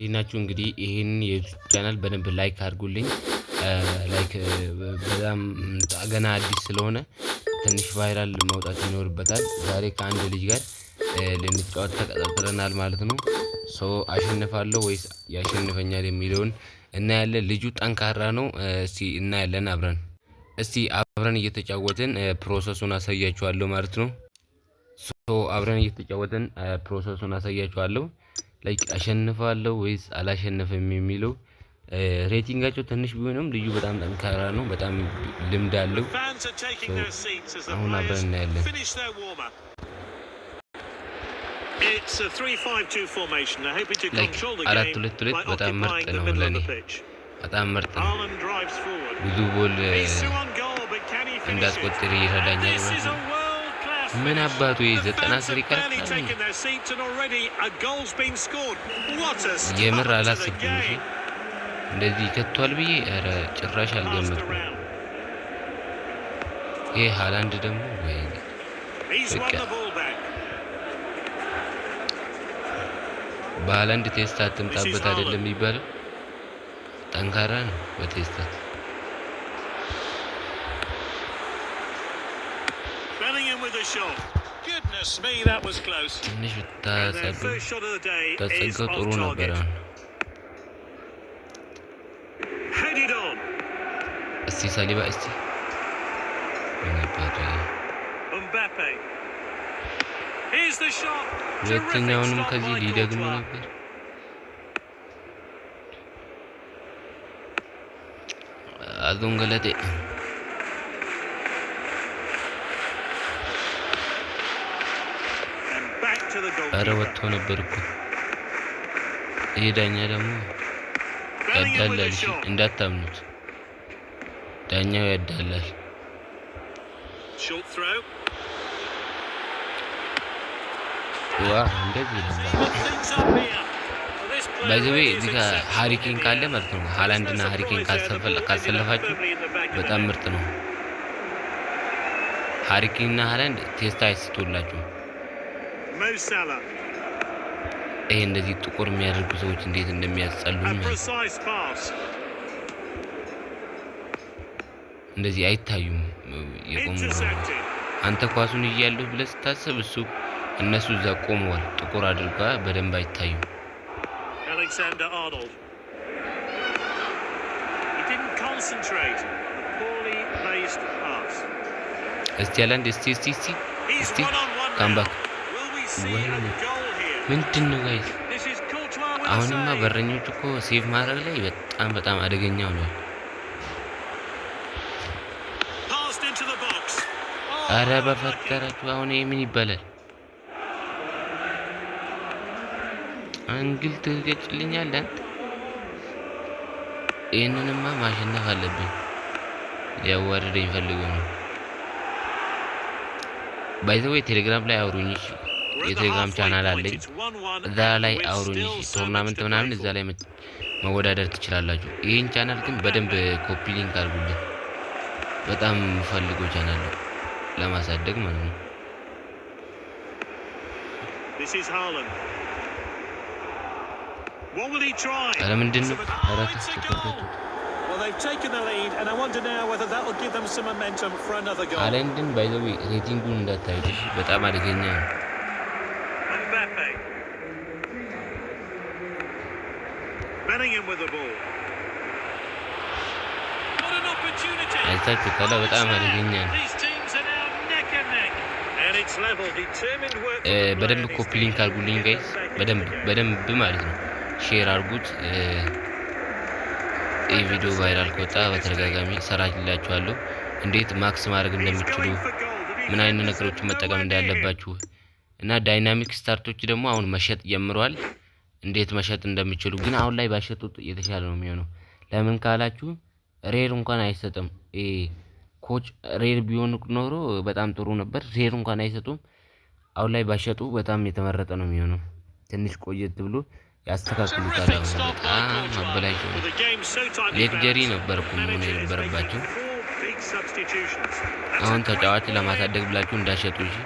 ናችሁ እንግዲህ ይሄንን የ YouTube channel በደንብ like አድርጉልኝ። Like በጣም ገና አዲስ ስለሆነ ትንሽ viral መውጣት ይኖርበታል። ዛሬ ከአንድ ልጅ ጋር ልንጫወት ተቀጣጥረናል ማለት ነው። So አሸንፋለሁ ወይስ ያሸንፈኛል የሚለውን እናያለን። ልጁ ጠንካራ ነው። እስቲ እናያለን አብረን፣ እስቲ አብረን እየተጫወትን process ኡን አሳያችኋለሁ ማለት ነው። So አብረን እየተጫወትን process ኡን አሳያችኋለሁ። Like አሸንፋለሁ ወይስ አላሸንፍም የሚለው። Rating ኣቸው ትንሽ ቢሆንም ልጁ በጣም ጠንካራ ነው። በጣም ልምድ አለው። አሁን አብረን እናያለን። Like 4-2-2 በጣም ምርጥ ነው፣ ለኔ በጣም ምርጥ ነው። ብዙ ጎል እንዳስቆጥር ይረዳኛል ማለት ነው። ምን አባቱ ይሄ 93 ይቀርታል። የምር አላሰብኩም። እሺ እንደዚህ ይከቷል ብዬ ኧረ ጭራሽ አልገመትኩም። ይሄ ሃላንድ ደግሞ ወይ በቃ በሃላንድ ቴስታ አትምጣበት አይደለም የሚባለው። ጠንካራ ነው በቴስታ። ትንሽ ብታጸጋው ጥሩ ነበረ። እስቲ ሳሊባ፣ እስቲ ምን አባቱ፣ ሁለተኛውንም ከዚህ ሊደግሙ ነበር። አዞን ገለጤ። ኧረ ወጥቶ ነበር እኮ። ይሄ ዳኛ ደግሞ ያዳላል። እሺ እንዳታምኑት፣ ዳኛው ያዳላል። ዋ እንደዚህ by the way እዚህ ጋር ሃሪ ኬን ካለ ማለት ነው፣ ሃላንድ እና ሃሪ ኬን ካሰለፋችሁ በጣም ምርጥ ነው። ሃሪ ኬን እና ሃላንድ ቴስታ አይስቶላችሁም። ይሄ እንደዚህ ጥቁር የሚያደርጉ ሰዎች እንዴት እንደሚያስጠሉኝ። እንደዚህ አይታዩም። የቆሙ አንተ ኳሱን እያለሁ ብለህ ስታስብ እሱ እነሱ እዛ ቆመዋል። ጥቁር አድርጋ በደንብ አይታዩም። Alexander Arnold. He didn't concentrate. A poorly placed pass. እስቲ ሃላንድ፣ እስቲ እስቲ እስቲ እስቲ comeback። ወይኔ ምንድን ነው guys? አሁንማ በረኞች እኮ save ማድረግ ላይ በጣም በጣም አደገኛ ሆኗል። አረ በፈጠራችሁ አሁን ይሄ ምን ይባላል? Angle ትገጭልኛለህ አንተ። ይህንንማ ማሸነፍ አለብኝ። ሊያዋርደኝ ፈልጎ ነው። By the way ቴሌግራም ላይ አውሩኝ። የቴሌግራም ቻናል አለኝ። እዛ ላይ አውሩኝ። Tournament ምናምን እዛ ላይ መወዳደር ትችላላችሁ። ይህን ቻናል ግን በደንብ copy link አድርጉልኝ። በጣም የምፈልገው ቻናል ነው ለማሳደግ ማለት ነው። This is Haaland. What will he try? ኧረ ምንድን ነው? ኧረ Well, they've taken the lead, and I wonder now whether that will give them some momentum for another goal. ሃላንድን by the way rating ኡን እንዳታዩት እሺ፣ በጣም አደገኛ ነው። Mbappe. Bellingham with the ball. What an opportunity! አይታችሁታል። በጣም አደገኛ ነው። These teams are now neck and neck. And it's level. Determined work from the በደንብ player. Copy link አድርጉልኝ guys፣ በደንብ በደንብ ማለት ነው። Share አድርጉት። ይህ ቪዲዮ viral ከወጣ በተደጋጋሚ ሰራላችኋለሁ። እንዴት max ማድረግ እንደሚችሉ፣ ምን አይነት ነገሮችን መጠቀም እንዳለባችሁ እና dynamic stat ኦች ደግሞ አሁን መሸጥ ጀምረዋል። እንዴት መሸጥ እንደሚችሉ ግን አሁን ላይ ባይሸጡት የተሻለ ነው የሚሆነው። ለምን ካላችሁ rare እንኳን አይሰጥም። Coach rare ቢሆን ኖሮ በጣም ጥሩ ነበር። Rare እንኳን አይሰጡም። አሁን ላይ ባይሸጡ በጣም የተመረጠ ነው የሚሆነው። ትንሽ ቆየት ብሎ ያስተካክሉታል። አሁን በጣም አበላሽተው ነው። Luxury ነበር እኮ መሆን የነበረባቸው። አሁን ተጫዋች ለማሳደግ ብላችሁ እንዳትሸጡ እሺ።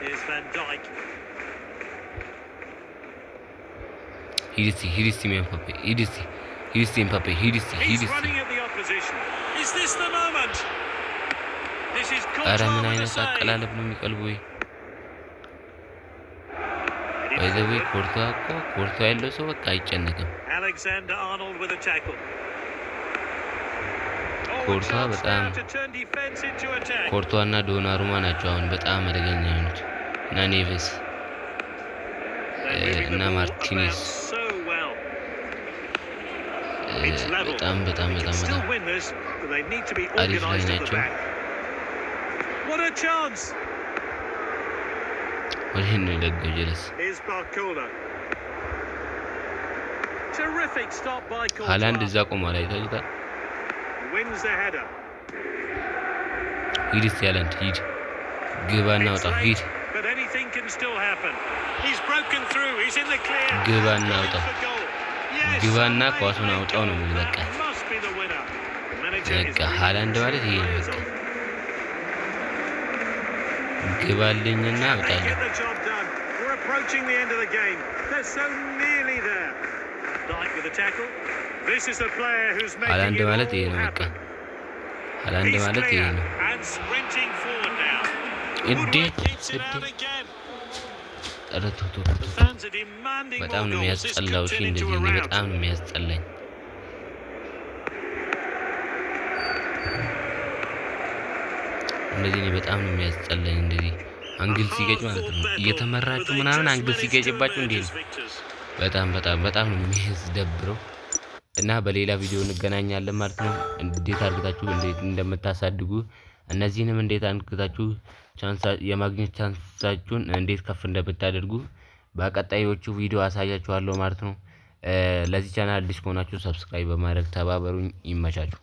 Here's Van Dijk. ሂድ እስቲ፣ ሂድ እስቲ ኤምባፔ፣ ሂድ እስቲ፣ ሂድ እስቲ ኤምባፔ፣ ሂድ እስቲ፣ He's ሂድ እስቲ። running at the opposition. Is this the moment? This is ኧረ Courtois ምን with the አይነት save. አቀላለብ ነው የሚቀልበው? By the way ኮርቷ እኮ፣ ኮርቷ ያለው ሰው በቃ አይጨነቅም። Alexander Arnold with a tackle. Oh, a ኮርቷ chance በጣም now to turn defense into attack. ኮርቷ እና ዶናሩማ ናቸው አሁን በጣም አደገኛ የሆኑት፣ እና ኔቬስ They're moving the እና ball ማርቲኔዝ። about so well. It's level. በጣም በጣም They can በጣም still በጣም win this, but they need to be አሪፍ ላይ organised at the ናቸው። back. What a chance! ወዲህ ነው የለጋው ጀለስ። Here's Barcola. Terrific stop by ሃላንድ Courtois. እዛ ቆሟል፣ አይታችሁታል። Wins the header. ሂድ እስቲ ሃላንድ ሂድ፣ ግባና It's አውጣ፣ late, ሂድ። but anything can still happen. He's broken through. He's in the clear. ግባና Going አውጣ። for goal. Yes, ግባና they ኳሱን make አውጣው ነው goal. በቃ። That must be the winner. The manager is በቃ bringing ሃላንድ two ማለት ይሄ ነው players በቃ። off. ግባልኝና They አውጣልኝ። get the job done. We're approaching the end of the game. They're so nearly there. Dyke with the tackle. This is the player who's making ሃላንድ it ማለት ይሄ all ነው በቃ። happen. ሃላንድ He's ማለት ይሄ clear ነው። and sprinting forward now. እንዴ! Woodwork keeps it እንዴ! out again. ኧረ ተው ተው The ተው። fans are demanding በጣም more ነው goals. This የሚያስጠላው። could እሺ turn into እንደዚህ a እኔ rout. በጣም ነው የሚያስጠላኝ። እንደዚህ እኔ በጣም ነው የሚያስጠላኝ። እንደዚህ angle ሲገጭ ማለት ነው፣ እየተመራችሁ ምናምን angle ሲገጭባችሁ እንዴ ነው፣ በጣም በጣም በጣም ነው የሚያስደብረው። እና በሌላ ቪዲዮ እንገናኛለን ማለት ነው። እንዴት አድርጋችሁ እንዴት እንደምታሳድጉ፣ እነዚህንም እንዴት አድርጋችሁ chance የማግኘት chance ኣችሁን እንዴት ከፍ እንደምታደርጉ በቀጣዮቹ ቪዲዮ አሳያችኋለሁ ማለት ነው። ለዚህ ቻናል አዲስ ከሆናችሁ subscribe በማድረግ ተባበሩኝ። ይመቻችሁ።